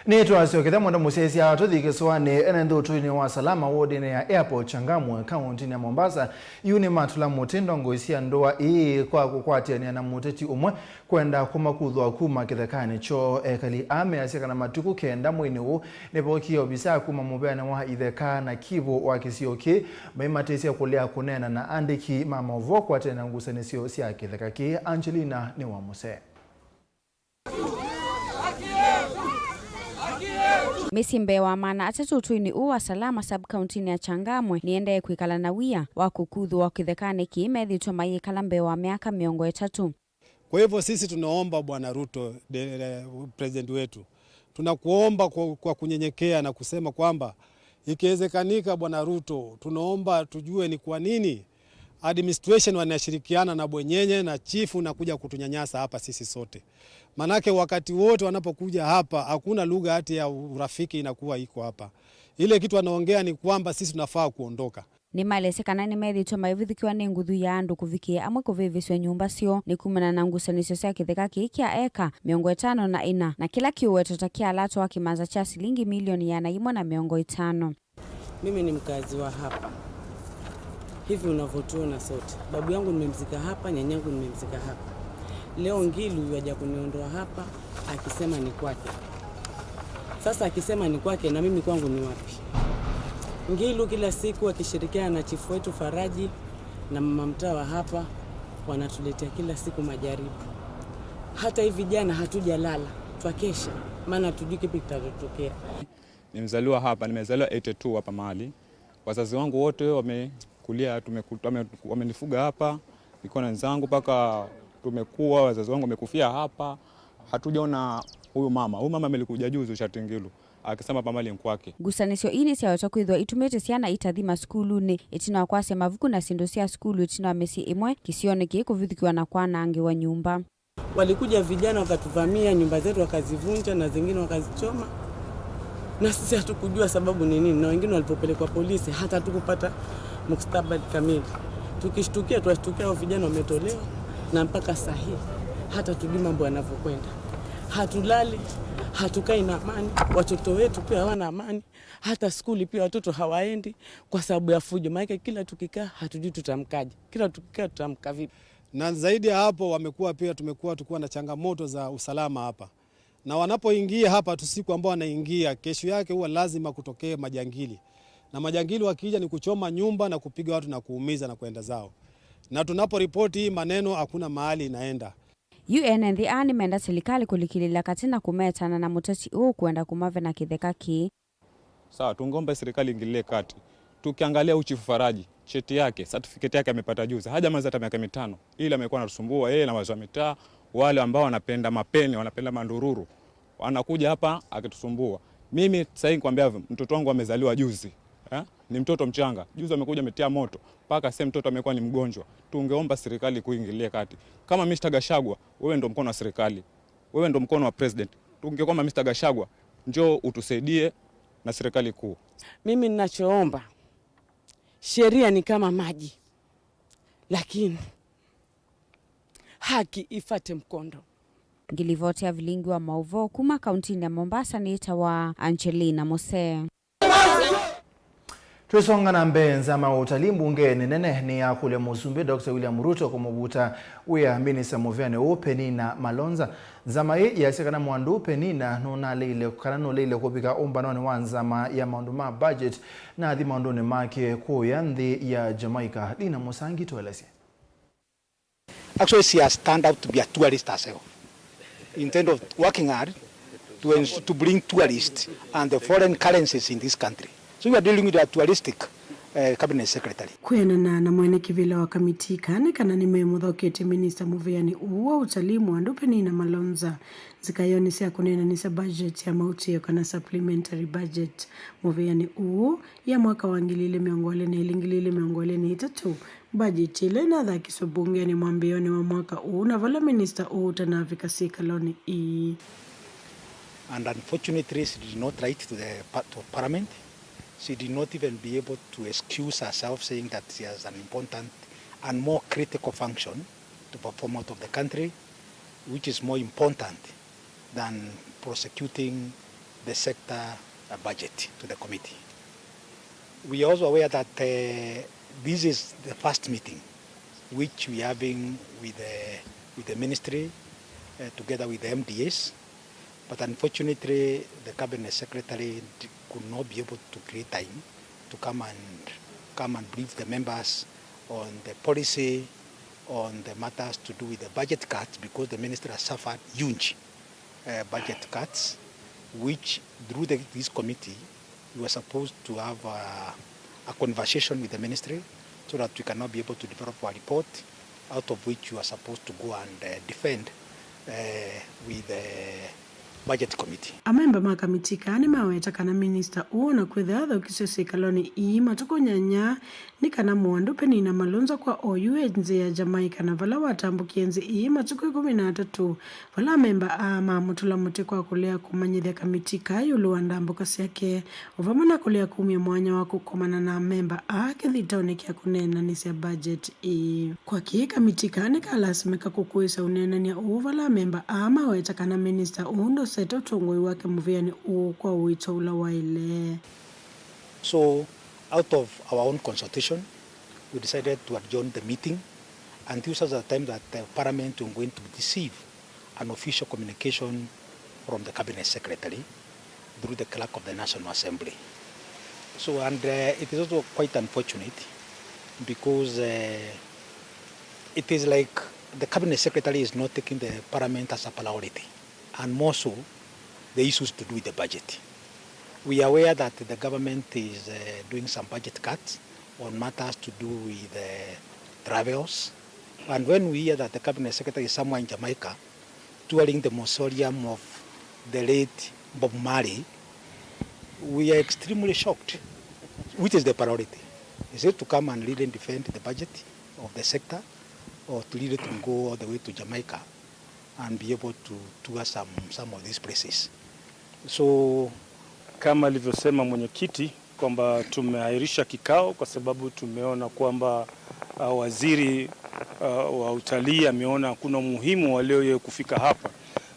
Nĩtwasyokethya mwenda mũsyaĩĩsya tũthi kĩsũanĩ ene nthũtũinĩ wa Salama wodinĩ ya Airport Changamwe kaũntĩnĩ ya Mombasa. Yu nĩmatũla mũtĩ ndongoi sya ndũa ii kwa kũkwatĩanĩa na mũteti ũmwe kwenda kũmakuthũa kuma kĩthekanĩ kyoo. Ekali aa measya kana matukũ kenda mweinĩ ũũ nĩvookie ovisaa kuma mũvĩanĩ wa itheka na kivũ wa kĩsio kĩĩ maimatĩsye kũlea kũneena na andĩki ma maũvoo kwatene na ngusanĩsyo sya kĩtheka kĩĩ. Angelina nĩ wa mũsee. Mĩsyĩ mbee wa maana atatũ ũtũinĩ ũũ wa Salama sub-county-inĩ ya Changamwe nĩendee kwĩkala na wia wa kũkuthũwa kĩthekanĩ kĩĩ methĩĩtwe mayĩkala mbee wa myaka mĩongo ĩtatũ. Kwa hivyo sisi tunaomba Bwana Ruto, de, de, president wetu, tunakuomba kwa, kwa kunyenyekea na kusema kwamba ikiwezekanika, Bwana Ruto, tunaomba tujue ni kwa nini administration wanashirikiana na bwenyenye na chifu na kuja kutunyanyasa hapa sisi sote. Manake wakati wote wanapokuja hapa, hakuna lugha hata ya urafiki inakuwa iko hapa. Ile kitu wanaongea ni kwamba sisi tunafaa kuondoka. Nĩmaelesye kana nĩmethĩĩtwe maivithũkĩwa nĩ nguthu ya andũ kũvikĩĩa amwe kũvĩvĩsw'a nyũmba syoo nĩ kumana na ngusanĩsyo sya kĩtheka kĩĩ kya eka mĩongo ĩtano na ĩna, na kĩla kĩũwetwa ta kyalatwa kĩmanza kya silingi milioni ĩana yĩmwe na mĩongo ĩtano. Mimi ni mkazi wa hapa. Hivi unavyotuona sote, babu yangu nimemzika hapa, nyanyangu nimemzika hapa. Leo Ngilu yuaja kuniondoa hapa akisema ni kwake. Sasa akisema ni kwake, na mimi kwangu ni wapi? Ngilu kila siku akishirikiana na chifu wetu Faraji na mama mtaa wa hapa, wanatuletea kila siku majaribu. Hata hivi jana hatujalala, twakesha, maana hatujui kipi kitatokea. Ni mzaliwa hapa, nimezaliwa eighty two hapa mahali. Wazazi wangu wote wamekulia, tumeku-, wame-, wamenifuga hapa, niko na wenzangu mpaka tumekuwa, wazazi wangu wamekufia hapa. Hatujaona huyu mama. Huyu mama amelikuja juzi Ushatingilu, akisema pamali nkwake. Ngusanĩsyo ii nĩsyaweta kwĩthĩwa itumĩte syana itathi masukulunĩ, ĩtina wa kwasya mavuku na syĩndũ sya sukulu ĩtina wa mĩsyĩ ĩmwe kĩsionĩ kĩĩ kũvithũkĩwa na kwanangĩwa nyũmba. Walikuja vijana wakatuvamia, nyumba zetu wakazivunja na zingine wakazichoma. Na sisi hatukujua sababu ni nini, na wengine walipopelekwa polisi, hata hatukupata mustakabali kamili. Tukishtukia, twashtukia hao vijana wametolewa, na mpaka saa hii, hata tujui mambo yanavyokwenda. Hatulali, hatukai na amani, watoto wetu pia hawana amani, hata skuli pia watoto hawaendi kwa sababu ya fujo. Maana kila tukikaa, hatujui tutamkaje, kila tukikaa tutamka vipi. Na zaidi ya hapo, wamekuwa pia, tumekuwa tukiwa na changamoto za usalama hapa. Na wanapoingia hapa tu, siku ambao wanaingia, kesho yake huwa lazima kutokee majangili. Na majangili wakija ni kuchoma nyumba na kupiga watu na kuumiza na kwenda zao. Na tunaporipoti hii maneno, hakuna mahali inaenda. Yu ene nthĩ aa nĩmenda silikalĩ kũlikĩlĩla katĩ na kũmetana na mũteti ũũ kwenda kũmavena kĩtheka kĩĩ. Sawa, tungeomba serikali ingilie kati. Tukiangalia huyu Chifu Faraji, cheti yake, certificate yake amepata juzi. Hajamaliza hata miaka mitano. Ile amekuwa anatusumbua yeye na wazee wa mitaa, wale ambao wanapenda mapeni, wanapenda mandururu. Anakuja hapa akitusumbua. Mimi sasa hivi nikwambia, mtoto wangu amezaliwa juzi. Eh? Ni mtoto mchanga. Juzi amekuja ametia moto. Mpaka sasa mtoto amekuwa ni mgonjwa. Tungeomba serikali kuingilia kati. Kama Mister Gachagua, wewe ndo mkono wa serikali. Wewe ndo mkono wa president. Tungeomba Mister Gachagua, njoo utusaidie na serikali kuu. Mimi ninachoomba, sheria ni kama maji, lakini haki ifate mkondo. Ngilivoti ya vilingi wa mauvoo kuma kauntinĩ ya Mombasa nĩtawa Angelina Mose. Twĩsonga na mbee, nzama ya ũtalii mbungenĩ nene nĩyakũlya mũsumbĩ Doctor William Ruto kũmũvuta wĩa minista mũvĩanĩ ũũ Penina Malonza. Nzama ĩĩ yasya kana mwandu Penina nũnaleile kana nũleile kũvika ũmbanonĩ wa nzama ya maũndũ ma budget na athi maũndũnĩ make kũya nthĩ ya Jamaica. Dina Mũsangi tũelesye. Actually, she has turned out to be a tourist herself. Instead of working hard to, ens- to bring tourists and the foreign currencies in this country. So we are dealing with a touristic uh, cabinet secretary. Kwĩanana na mwene kĩvĩla wa kamiti kaa nĩ kana nĩmemũthoketye minista mũvĩanĩ ũũ wa ũtalii mwandu Penina Malonza nzikayonĩ sya kũneenanĩsya budget ya maũtĩo kana supplementary budget mũvĩanĩ ũũ ya mwaka wa ngili ilĩ mĩongo ĩlĩ na ilĩ, ngili ilĩ mĩongo ĩlĩ na itatũ. Mbajeti ĩla ĩnathakiswe mbungenĩ mwambĩĩonĩ wa mwaka ũũ, na vala minista ũũ ũtanavika syĩkalonĩ ii. And unfortunately, she did not write to the pa- to Parliament. She did not even be able to excuse herself, saying that she has an important and more critical function to perform out of the country, which is more important than prosecuting the sector uh, budget to the committee. We are also aware that uh, this is the first meeting which we are having with the, with the ministry uh, together with the M D As, but unfortunately the cabinet secretary d- could not be able to create time to come and come and brief the members on the policy on the matters to do with the budget cuts because the ministry has suffered huge uh, budget cuts, which through the, this committee, we were supposed to have a, a conversation with the ministry so that we can now be able to develop a report out of which you are supposed to go and uh, defend uh, with the budget committee. Amemba ma kamiti kaa nĩmaweta kana minista ũũ na kwĩthĩwa athokiswe syĩkalonĩ ii matukũ nyanya nĩ kana mwandu Penina Malonza kwa oyu e nzĩ ya Jamaica, na vala watambũkie nzĩ ii matukũ ĩkũmi na atatũ, vala amemba aa mamũtũla mũtĩ kwa kũlea kũmanyĩthya kamiti kaa ĩũlũ wa ndambũka syake, o vamwe na kũlea kumya mwanya wa kũkomana na amemba aa kĩthitonĩ kya kũneenanĩsya budget ii. Kwa kĩĩ kamiti kaa nĩkalasimĩka kũkũĩsya ũneenany'a ũũ vala amemba aa maweta kana minista ũũ ndosete ũtongoi wake mũvĩanĩ ũũ kwa ũito ũla waĩle. So, out of our own consultation, we decided to adjourn the meeting until such a time that the parliament were going to receive an official communication from the cabinet secretary through the clerk of the National Assembly. So, and uh, it is also quite unfortunate because uh, it is like the cabinet secretary is not taking the parliament as a priority, and more so the issues to do with the budget. We are aware that the government is uh, doing some budget cuts on matters to do with uh, travels. And when we hear that the cabinet secretary is somewhere in Jamaica touring the mausoleum of the late Bob Marley, we are extremely shocked. Which is the priority? Is it to come and really defend the budget of the sector, or to really to go all the way to Jamaica and be able to tour some, some of these places? So, kama alivyosema mwenyekiti, kwamba tumeahirisha kikao kwa sababu tumeona kwamba uh, waziri uh, wa utalii ameona hakuna umuhimu wa leo yeye kufika hapa,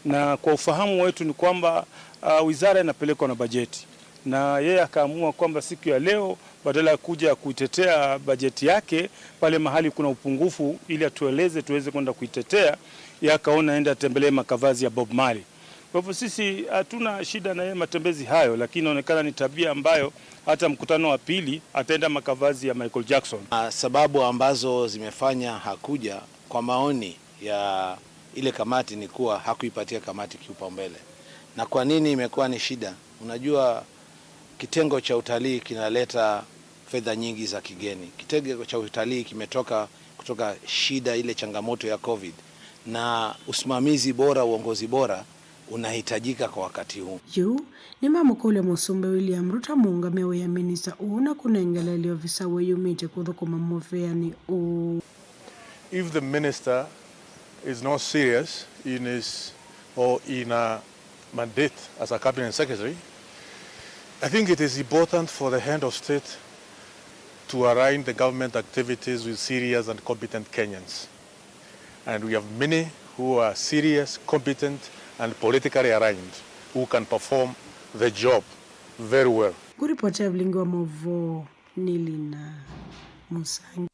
na kwa ufahamu wetu ni kwamba uh, wizara inapelekwa na bajeti, Na yeye akaamua kwamba siku ya leo, badala ya kuja kuitetea bajeti yake pale mahali kuna upungufu ili atueleze tuweze kwenda kuitetea, yeye akaona aende atembelee makavazi ya Bob Marley. Kwa hivyo sisi hatuna shida na yeye matembezi hayo, lakini inaonekana ni tabia ambayo hata mkutano wa pili ataenda makavazi ya Michael Jackson. Ah, sababu ambazo zimefanya hakuja, kwa maoni ya ile kamati, ni kuwa hakuipatia kamati kipaumbele. Na kwa nini imekuwa ni shida? Unajua, kitengo cha utalii kinaleta fedha nyingi za kigeni. Kitengo cha utalii kimetoka kutoka shida ile, changamoto ya covid, na usimamizi bora, uongozi bora unahitajika kwa wakati huu. Yu nĩmamũkũlya Mũsumbĩ William Ruto amũũngamĩe wĩa minista ũũ na kũnengela ĩlĩ ovisa wĩyumĩtye kũthũkũma mũvĩanĩ ũũ. If the minister is not serious in his or in a mandate as a cabinet secretary, I think it is important for the head of state to align the government activities with serious and competent Kenyans. And we have many who are serious, competent, and politically aligned who can perform the job very well. Kũripoti ya vilingi wa maũvoo nĩ Lina Mũsangi.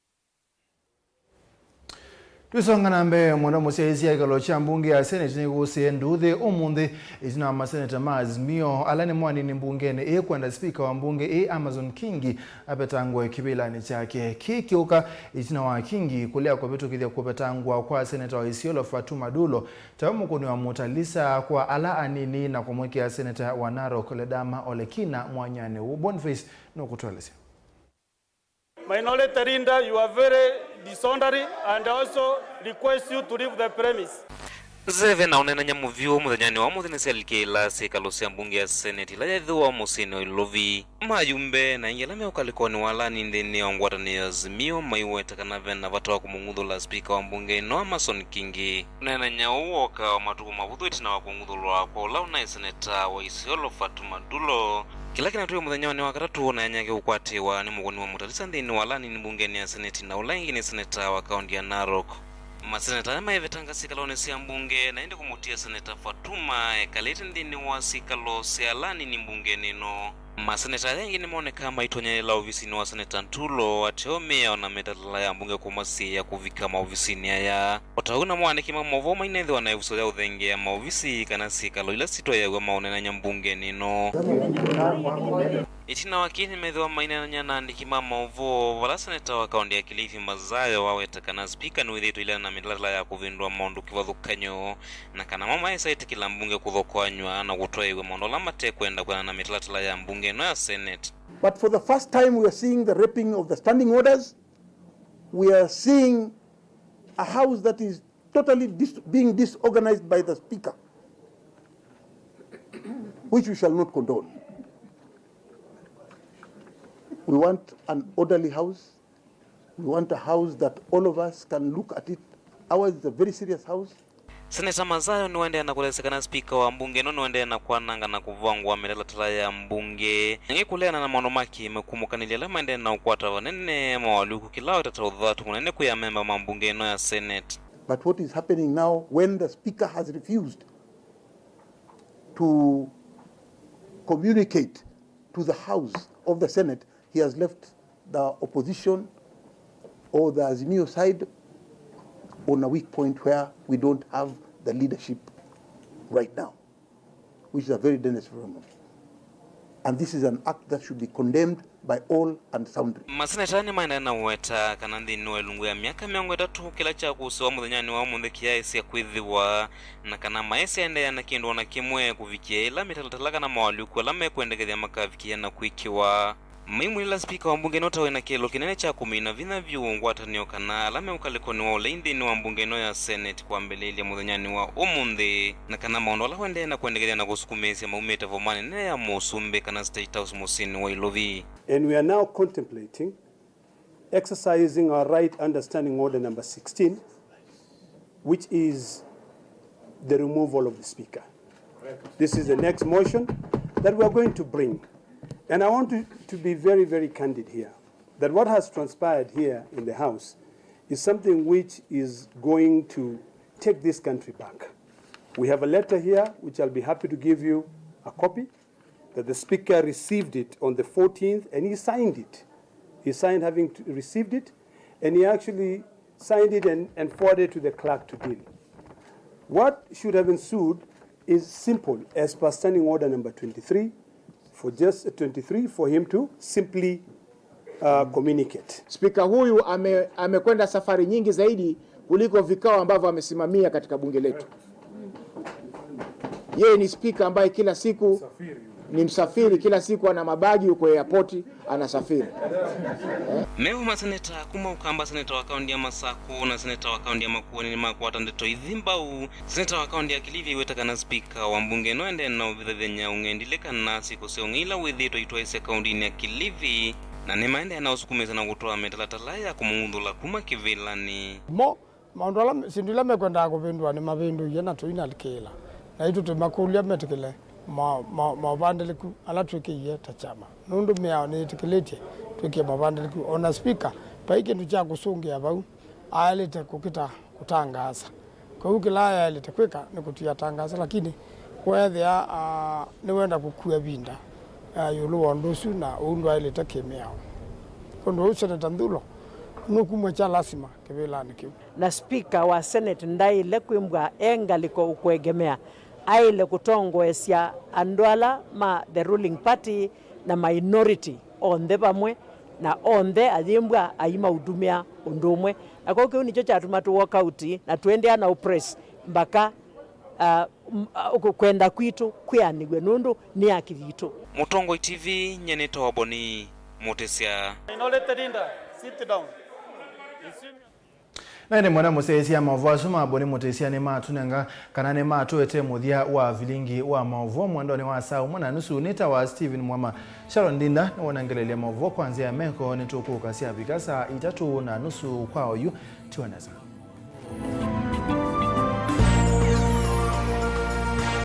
Twĩsonga na mbee, mũndũ mũsyaĩĩsya kĩkalo kya mbunge ya Senate nĩkũsĩe nduuthĩ ũmũnthĩ ĩtina wa maseneta ma Azimio ala nĩmo anini mbungenĩ ĩĩ kwenda spika wa mbunge ĩĩ Amason Kingi avetangwe kĩvĩlanĩ kyake. Kĩĩ kĩũka ĩtina wa Kingi kũlea kũvĩtũkĩthya kũvetangwa kwa seneta wa Isiolo Fatuma Dulo tawe mũkũni wa Mutalisa kwa ala anini na kũmwĩkĩa seneta wa Narok Ledama Ole Kina mwanyanĩ ũũ. Boniface nũkũtũelesya. Minority leader, you are very disorderly and also request you to leave the premise. Nzeve na ũneenany'a mũvyũ mũthenyanĩ wa ũmũnthĩ nĩsyalikĩla syĩkalo sya mbunge ya Senate ila yethĩwa mũsyĩnĩ wa Ilovi. Mayumbe na aingĩ ala me ũkalĩkonĩ wa alani nthĩnĩ wa ngwatanĩo ya Azimio maiweta kana ve na vata wa kũmũng'uthũla spika wa mbunge ĩno Amason Kingi. Ũneenany'a ũũ woka o matukũ mavũthũ ĩtina wa kũng'uthũlwa kwa ũla ũnaĩ seneta wa Isiolo Fatuma Dulo. Kĩla kĩnatw'e mũthenyanĩ wa katatũ ũneenany'a kĩũkwatĩwa nĩ mũkũni wa Mutalisa nthĩnĩ wa alani mbungenĩ ya Senate na ũla ĩngĩ nĩ seneta wa kaũnti ya Narok. Maseneta aya maivetanga syĩkalonĩ sya mbunge na ĩndĩ kũmũtia seneta Fatuma ekalĩte nthĩnĩ wa syĩkalo sya alani mbungenĩ ĩno. Maseneta aya aingĩ nĩmonekaa maitonyanĩla ovisinĩ wa Seneta Ntulo ateo mĩao na mĩtalatala ya mbunge kũmasiĩĩa kũvika maovisinĩ aya. O ta ũu namo aandĩki ma maũvoo mainethĩwa na ĩvuso ya ũthengeea maovisi kana syĩkalo ila sitwaĩaw'a maũneenany'a mbungenĩ ĩno. Ĩtina wa kĩĩ nĩmethĩwa maineenany'a na aandĩki ma maũvoo vala seneta wa kaũnti ya Kilifi Mazayo waweta kana spika nĩwĩthĩĩtwe ilana na mĩtalatala ya kũvĩndũa maũndũ kĩvathũkany'o. Na kana mo maĩsa ĩtĩkĩla mbunge kũthokoanywa na kũtwaĩw'a maũndũ ala matekwenda kwĩanana na mĩtalatala ya mbunge ĩno ya Senate. But for the first time, we are seeing the raping of the standing orders. We are seeing a house that is totally dis-, being disorganized by the speaker, which we shall not condone. We want an orderly house. We want a house that all of us can look at it. Ours is a very serious house. Seneta Mazayo nĩwaendeea na kũelesya kana spika wa mbunge ĩno nĩwaendeea na kwananga na kũvangũa mĩtalatala ya mbunge, na ĩngĩ kũleana na maũndũ ma kĩmũkumũkanĩlya ala maendeee na ũkwata vanene moalyũku kĩla wetata ũthatu mũnene kwĩ amemba ma mbunge ĩno ya Senate. But what is happening now, when the speaker has refused to communicate to the House of the Senate, he has left the opposition or the Azimio side on a weak point where we don't have the leadership right now, which is a very dangerous phenomenon. And this is an act that should be condemned by all and sundry. Maseneta nĩmaendae na ũweta kana nthĩnĩ wa ĩlungu ya myaka mĩongo ĩtatũ, kĩla kyakũsĩwa mũthenyanĩ wa ũmũnthĩ kĩyaĩsya kwĩthĩwa, na kana maĩsyaendeea na kĩndũ o na kĩmwe kũvikĩa ĩla mĩtalatala kana moalyũku ala mekwendekethya makavikĩa na kwĩkĩwa. Maimwĩlĩla spika wa mbunge ĩno ta wĩ na kĩeleelo kĩnene kya kũmina vinya vyũ ngwatanĩo kana ala me ũkalĩkonĩ wa ũlei nthĩnĩ wa mbunge ĩno ya Senate kwambĩlĩĩlya mũthenyanĩ wa ũmũnthĩ, na kana maũndũ ala ũendee na kwendekethya na kũsukumĩĩsya maumĩte vomanĩ nene ya mũsumbĩ kana State House mũsyĩnĩ wa Ilovi. And we are now contemplating exercising our right under Standing Order number sixteen, which is the removal of the Speaker. This is the next motion that we are going to bring. And I want to, to be very, very candid here, that what has transpired here in the House is something which is going to take this country back. We have a letter here, which I'll be happy to give you a copy, that the speaker received it on the fourteenth and he signed it. He signed having t- received it, and he actually signed it and, and forwarded it to the clerk to deal. What should have ensued is simple, as per standing order number twenty-three, for just, uh, twenty-three, for him to simply, uh, communicate. Spika huyu ame- amekwenda safari nyingi zaidi kuliko vikao ambavyo amesimamia katika bunge letu. Yeye ni spika ambaye kila siku ni msafiri, kila siku ana mabagi, yuko airport, anasafiri. Mevu maseneta kuma Ukamba, seneta wa kaunti ya Masaku na seneta wa kaunti ya Makueni nĩmakwata ndeto ithi mbau. Seneta wa kaunti ya Kilifi aweta kana spika wa mbunge no endee na ũvithathany'a ũng'endilĩ kana syĩko sya ũng'ei ila wĩthĩĩtwe itwaĩsya kauntinĩ ya Kilifi, na nĩmaendee na ũsukumĩsya na kũtwaa mĩtalatala ya kũmũng'uthũla kuma kĩvĩlanĩ. Mo, maũndũ ala, syĩndũ ila mekwendaa kũvĩndũa nĩmavĩndũie na tũinalikĩĩla. Na itũ tũimakũlya metĩkĩle ma- ma- maũvandĩlĩku ala twĩkĩie ta kyama, nũndũ mĩao nĩyĩtĩkĩlĩtye twĩkĩe maũvandĩlĩku. O na spika, vai kĩndũ kya kũsũngĩa vau, aĩlĩte kũkĩta kũtangaasa. Kwoou kĩla aĩlĩte kwĩka nĩ kũtia tangaasa, lakini weethĩa, ah, nĩwenda kũkua ĩvinda, ah, ĩũlũ wa ũndũ ũsu, na ũu ndwaĩlĩte kĩ-mĩao. Kwondũ ũu, Seneta Nthulo nũkumw'a kya lasima kĩvĩlanĩ kĩu. Na spika wa Senate ndaĩle kwĩmbwa e ngalĩko ũkũegemea, aĩle kũtongoesya andũ ala ma the ruling party na minority onthe vamwe, na onthe ayĩmbwa aimaũtumĩa ũndũ ũmwe. Na kwoou kĩu nĩkyo kyatuma tũ walk out na tũendeea na ũpress mbaka, uh, m- uh, kũ- kwenda kwitũ kwĩanĩw'e, nũndũ nĩ haki yitũ. Mũtongoi T V, nyie nĩtawa Boni Mũtĩsya. Minority leader, sit down. Na ĩndĩ mwana mũsyaĩĩsya maũvoo asu ma Boni Mũtĩsya nĩmatũnenga kana nĩmatũete mũthya wa vilingi wa maũvoo mwendonĩ wa saa ũmwe na nusu. Nĩtawa Stephen Mwama. Sharon Ndinda nĩwonangelelya maũvoo kwa nzĩa ya meko. Nĩtũkũka syavika saa itatũ na nusu kwa oyu. Tiwa nesa.